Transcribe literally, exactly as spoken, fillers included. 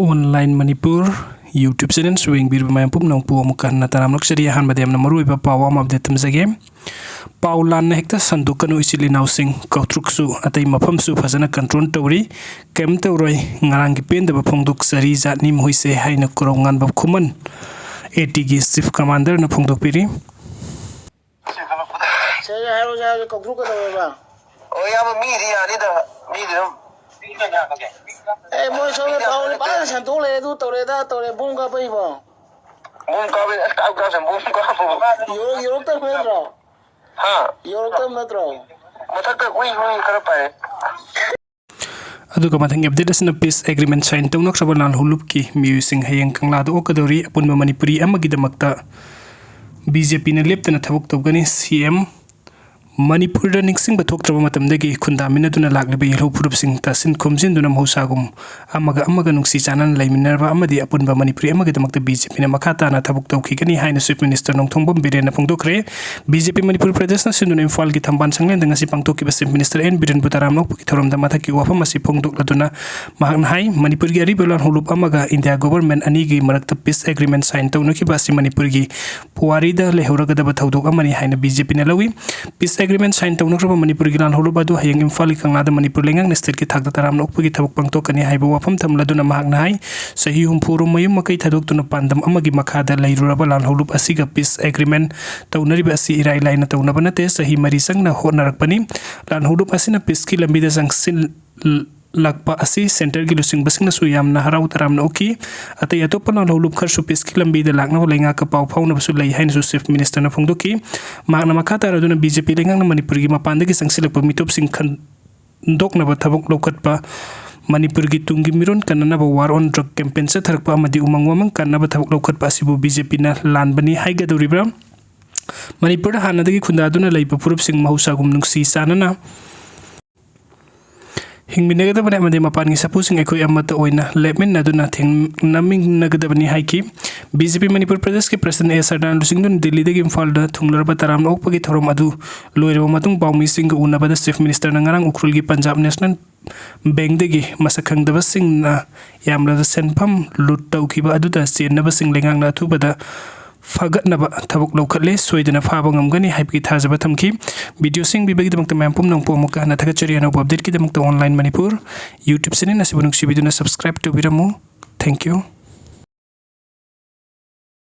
Online Manipur YouTube channel ꯁꯨ ꯌꯦꯡꯕꯤꯔꯤꯕ ꯃꯌꯥꯝ ꯄꯨꯝꯅꯃꯛꯄꯨ ꯑꯃꯨꯛ ꯍꯟꯅ ꯇꯔꯥꯝꯅ ꯑꯣꯛꯆꯔꯤ꯫ ꯑꯍꯥꯟꯕꯗ ꯌꯥꯝꯅ ꯃꯔꯨꯑꯣꯏꯕ ꯄꯥꯎ ꯑꯃ update ꯊꯝꯖꯒꯦ꯫ ꯄꯥꯎ ꯂꯥꯟꯅ ꯍꯦꯛꯇ ꯁꯟꯗꯣꯛꯀꯅꯨ, ꯏꯆꯤꯜ ꯏꯅꯥꯎꯁꯤꯡ꯫ ꯀꯧꯇ꯭ꯔꯨꯛꯁꯨ ꯑꯇꯩ ꯃꯐꯝꯁꯨ ꯐꯖꯅ control ꯇꯧꯔꯤ, ꯀꯩꯝ ꯇꯧꯔꯣꯏ꯫ ꯉꯔꯥꯡꯒꯤ ꯄꯦꯟꯗꯕ ꯐꯣꯡꯗꯣꯛꯆꯔꯤ, ꯖꯥꯠꯅꯤ ꯃꯈꯣꯏꯁꯦ ꯍꯥꯏꯅ ꯀꯣꯔꯧꯉꯥꯟꯕ ꯈꯨꯃꯟ, AT ꯒꯤ chief commander ꯅ ꯐꯣꯡꯗꯣꯛꯄꯤꯔꯤ꯫ ꯁꯦ, ꯍꯥꯏꯔꯣ, ꯁꯦ, ꯍꯥꯏꯔꯣ, ꯀꯧꯇ꯭ꯔꯨꯛ ꯀꯩꯗꯧꯋꯦꯕ? ꯑꯣ, ꯏꯌꯥꯝꯕ, ꯃꯤꯗꯤ ꯌꯥꯅꯤꯗ, ꯃꯤꯗꯤ ꯑꯗꯨꯝ꯫ ꯑꯦ, ꯃꯣꯏ ꯁꯣꯝꯗ ꯄꯥꯎ ꯐꯖꯅ ꯁꯟꯗꯣꯛ ꯂꯩꯔꯦ, ꯑꯗꯨ ꯇꯧꯔꯦ, ꯑꯗꯥ ꯇꯧꯔꯦ, ꯕꯣꯝ ꯀꯥꯞꯄꯛꯏꯕꯣ? ꯕꯣꯝ ꯀꯥꯞꯄꯛꯏ, ꯑꯁ, ꯀꯥꯞ, ꯀꯥꯞꯁꯦ, ꯕꯣꯝ ꯀꯥꯞꯄꯕꯨ꯫ ꯌꯧꯔꯛ-, ꯌꯧꯔꯛꯇꯕ ꯅꯠꯇ꯭ꯔꯣ? ꯍꯥ? ꯌꯧꯔꯛꯇꯕ ꯅꯠꯇ꯭ꯔꯣ? ꯃꯊꯛꯇ ꯎꯏ ꯎꯏ ꯈꯔ ꯄꯥꯏꯔꯦ꯫ ꯑꯗꯨꯒ ꯃꯊꯪꯒꯤ update ꯑꯁꯤꯅ peace agreement sign ꯇꯧꯅꯈ꯭ꯔꯕ ꯂꯥꯜꯍꯧꯂꯨꯞꯀꯤ ꯃꯤꯑꯣꯏꯁꯤꯡ ꯍꯌꯦꯡ ꯀꯪꯂꯥꯗ ꯑꯣꯛꯀꯗꯧꯔꯤ꯫ ꯑꯄꯨꯟꯕ ꯃꯅꯤꯄꯨꯔꯤ ꯑꯃꯒꯤꯗꯃꯛꯇ BJP ꯅ ꯂꯦꯞꯇꯅ ꯊꯕꯛ ꯇꯧꯒꯅꯤ꯫ CM, ꯃꯅꯤꯄꯨꯔꯗ ꯅꯤꯡꯁꯤꯡꯕ ꯊꯣꯛꯇ꯭ꯔꯕ ꯃꯇꯝꯗꯒꯤ ꯈꯨꯟꯗꯥꯃꯤꯟꯅꯗꯨꯅ ꯂꯥꯛꯂꯤꯕ ꯌꯦꯜꯍꯧ ꯐꯨꯔꯨꯞꯁꯤꯡ ꯇꯥꯁꯤꯟ ꯈꯣꯝꯖꯤꯟꯗꯨꯅ ꯃꯍꯧꯁꯥꯒꯨꯝ ꯑꯃꯒ ꯑꯃꯒ ꯅꯨꯡꯁꯤ ꯆꯥꯟꯅꯅ ꯂꯩꯃꯤꯟꯅꯔꯕ ꯑꯃꯗꯤ ꯑꯄꯨꯟꯕ ꯃꯅꯤꯄꯨꯔꯤ ꯑꯃꯒꯤꯗꯃꯛꯇ BJP ꯅ ꯃꯈꯥ ꯇꯥꯅ ꯊꯕꯛ ꯇꯧꯈꯤꯒꯅꯤ ꯍꯥꯏꯅ Chief Minister ꯅꯣꯡꯊꯣꯡꯕꯝ ꯕꯤꯔꯦꯟꯅ ꯐꯣꯡꯗꯣꯛꯈ꯭ꯔꯦ꯫ BJP ꯃꯅꯤꯄꯨꯔ ꯄ꯭ꯔꯗꯦꯁꯅ ꯁꯤꯟꯗꯨꯅ ꯏꯝꯐꯥꯜꯒꯤ ꯊꯝꯕꯥꯜ ꯁꯪꯂꯦꯟꯗ ꯉꯁꯤ ꯄꯥꯡꯊꯣꯛꯈꯤꯕ Chief Minister N ꯕꯤꯔꯦꯟꯕꯨ ꯇꯔꯥꯝꯅ ꯑꯣꯛꯄꯒꯤ ꯊꯧꯔꯝꯗ ꯃꯊꯛꯀꯤ ꯋꯥꯐꯝ ꯑꯁꯤ ꯐꯣꯡꯗꯣꯛꯂꯗꯨꯅ ꯃꯍꯥꯛꯅ ꯍꯥꯏ, ꯃꯅꯤꯄꯨꯔꯒꯤ ꯑꯔꯤꯕ ꯂꯥꯜꯍꯧꯂꯨꯞ ꯑꯃꯒ India government ꯑꯅꯤꯒꯤ ꯃꯔꯛꯇ peace agreement sign ꯇꯧꯅꯈꯤꯕ ꯑꯁꯤ ꯃꯅꯤꯄꯨꯔꯒꯤ ꯄꯨꯋꯥꯔꯤꯗ ꯂꯩꯍꯧꯔꯒꯗꯕ ꯊꯧꯗꯣꯛ ꯑꯃꯅꯤ ꯍꯥꯏꯅ BJP ꯅ ꯂꯧꯏ꯫ Peace agreement sign ꯇꯧꯅꯈ꯭ꯔꯕ ꯃꯅꯤꯄꯨꯔꯒꯤ ꯂꯥꯜꯍꯧꯂꯨꯞ ꯑꯗꯨ ꯍꯌꯦꯡ ꯏꯝꯐꯥꯜꯒꯤ ꯀꯪꯂꯥꯗ ꯃꯅꯤꯄꯨꯔ ꯂꯩꯉꯥꯛꯅ state ꯀꯤ ꯊꯥꯛꯇ ꯇꯔꯥꯝꯅ ꯑꯣꯛꯄꯒꯤ ꯊꯕꯛ ꯄꯥꯡꯊꯣꯛꯀꯅꯤ ꯍꯥꯏꯕ ꯋꯥꯐꯝ ꯊꯝꯂꯗꯨꯅ ꯃꯍꯥꯛꯅ ꯍꯥꯏ, ꯆꯍꯤ ꯍꯨꯝꯐꯨ ꯔꯣꯝ ꯃꯌꯨꯝ ꯃꯀꯩ ꯊꯥꯗꯣꯛꯇꯨꯅ ꯄꯥꯟꯗꯝ ꯑꯃꯒꯤ ꯃꯈꯥꯗ ꯂꯩꯔꯨꯔꯕ ꯂꯥꯜꯍꯧꯂꯨꯞ ꯑꯁꯤꯒ peace agreement ꯇꯧꯅꯔꯤꯕ ꯑꯁꯤ ꯏꯔꯥꯏ ꯂꯥꯏꯅ ꯇꯧꯅꯕ ꯅꯠꯇꯦ꯫ ꯆꯍꯤ ꯃꯔꯤ ꯆꯪꯅ ꯍꯣꯠꯅꯔꯛꯄꯅꯤ꯫ ꯂꯥꯜꯍꯧꯂꯨꯞ ꯑꯁꯤꯅ peace ꯀꯤ ꯂꯝꯕꯤꯗ ꯆꯪꯁꯤꯜ-, ꯂꯥꯛꯄ ꯑꯁꯤ centre ꯒꯤ ꯂꯨꯆꯤꯡꯕꯁꯤꯡꯅꯁꯨ ꯌꯥꯝꯅ ꯍꯔꯥꯎ ꯇꯔꯥꯝꯅ ꯎꯠꯈꯤ꯫ ꯑꯇꯩ ꯑꯇꯣꯞꯄ ꯂꯥꯜꯍꯧꯂꯨꯞ ꯈꯔꯁꯨ peace ꯀꯤ ꯂꯝꯕꯤꯗ ꯂꯥꯛꯅꯕ ꯂꯩꯉꯥꯛꯀ ꯄꯥꯎ ꯐꯥꯎꯅꯕꯁꯨ ꯂꯩ ꯍꯥꯏꯅꯁꯨ Chief Minister ꯅ ꯐꯣꯡꯗꯣꯛꯈꯤ꯫ ꯃꯍꯥꯛꯅ ꯃꯈꯥ ꯇꯥꯔꯗꯨꯅ BJP ꯂꯩꯉꯥꯛꯅ ꯃꯅꯤꯄꯨꯔꯒꯤ ꯃꯄꯥꯟꯗꯒꯤ ꯆꯪꯁꯤꯜꯂꯛꯄ ꯃꯤꯇꯣꯞꯁꯤꯡ ꯈꯟꯗꯣꯛꯅꯕ ꯊꯕꯛ ꯂꯧꯈꯠꯄ, ꯃꯅꯤꯄꯨꯔꯒꯤ ꯇꯨꯡꯒꯤ ꯃꯤꯔꯣꯟ ꯀꯟꯅꯅꯕ war on drug campaign ꯆꯠꯊꯔꯛꯄ ꯑꯃꯗꯤ ꯎꯃꯪ ꯋꯥꯃꯪ ꯀꯟꯅꯕ ꯊꯕꯛ ꯂꯧꯈꯠꯄ ꯑꯁꯤꯕꯨ BJP ꯅ ꯂꯥꯟꯕꯅꯤ ꯍꯥꯏꯒꯗꯧꯔꯤꯕ꯭ꯔꯥ? ꯃꯅꯤꯄꯨꯔꯗ ꯍꯥꯟꯅꯗꯒꯤ ꯈꯨꯟꯗꯥꯗꯨꯅ ꯂꯩꯕ ꯐꯨꯔꯨꯞꯁꯤꯡ ꯃꯍꯧꯁꯥꯒꯨꯝ ꯅꯨꯡꯁꯤ ꯆꯥꯟꯅꯅ ꯍꯤꯡꯃꯤꯟꯅꯒꯗꯕꯅꯤ ꯑꯃꯗꯤ ꯃꯄꯥꯟꯒꯤ ꯁꯥꯐꯨꯁꯤꯡ ꯑꯩꯈꯣꯏ ꯑꯃꯠꯇ ꯑꯣꯏꯅ ꯂꯦꯞꯃꯤꯟꯅꯗꯨꯅ ꯊꯦꯡꯅꯃꯤꯟꯅꯒꯗꯕꯅꯤ ꯍꯥꯏꯈꯤ꯫ ꯕꯤ ꯖꯦ ꯄꯤ ꯃꯅꯤꯄꯨꯔ ꯄ꯭ꯔꯗꯦꯁꯀꯤ ꯄ꯭ꯔꯁꯤꯗꯦꯟ ꯑꯦ ꯁꯔꯗꯥꯅ ꯂꯨꯆꯤꯡꯗꯨꯅ ꯗꯤꯜꯂꯤꯗꯒꯤ ꯏꯝꯐꯥꯜꯗ ꯊꯨꯡꯂꯔꯕ ꯇꯔꯥꯝꯅ ꯑꯣꯛꯄꯒꯤ ꯊꯧꯔꯝ ꯑꯗꯨ ꯂꯣꯏꯔꯕ ꯃꯇꯨꯡ ꯄꯥꯎꯃꯤꯁꯤꯡꯒ ꯎꯅꯕꯗ ꯆꯤꯐ ꯃꯤꯅꯤꯁꯇꯔꯅ ꯉꯔꯥꯡ ꯎꯈ꯭ꯔꯨꯜꯒꯤ ꯄꯟꯖꯥꯕ ꯅꯦꯁꯅꯦꯜ ꯕꯦꯡꯗꯒꯤ ꯃꯁꯛ ꯈꯪꯗꯕꯁꯤꯡꯅ ꯌꯥꯝꯂꯕ ꯁꯦꯟꯐꯝ ꯂꯨꯠ ꯇꯧꯈꯤꯕ ꯑꯗꯨꯗ ꯆꯦꯟꯅꯕꯁꯤꯡ ꯂꯩꯉꯥꯛꯅ ꯑꯊꯨꯕꯗ ꯐꯒꯠꯅꯕ ꯊꯕꯛ ꯂꯧꯈꯠꯂꯦ, ꯁꯣꯏꯗꯅ ꯐꯥꯕ ꯉꯝꯒꯅꯤ ꯍꯥꯏꯕꯒꯤ ꯊꯥꯖꯕ ꯊꯝꯈꯤ꯫ ꯚꯤꯗꯤꯑꯣꯁꯤꯡ ꯄꯤꯕꯒꯤꯗꯃꯛꯇ ꯃꯌꯥꯝ ꯄꯨꯝꯅꯃꯛꯄꯨ ꯑꯃꯨꯛꯀ ꯍꯟꯅ ꯊꯥꯒꯠꯆꯔꯤ꯫ ꯑꯅꯧꯕ ꯑꯞꯗꯦꯠꯀꯤꯗꯃꯛꯇ ꯑꯣꯟꯂꯥꯏꯟ ꯃꯅꯤꯄꯨꯔ YouTube ꯆꯦꯅꯦꯜ ꯑꯁꯤꯕꯨ ꯅꯨꯡꯁꯤꯕꯤꯗꯨꯅ ꯁꯕꯁꯀ꯭ꯔꯥꯏꯕ ꯇꯧꯕꯤꯔꯝꯃꯨ꯫ Thank you꯫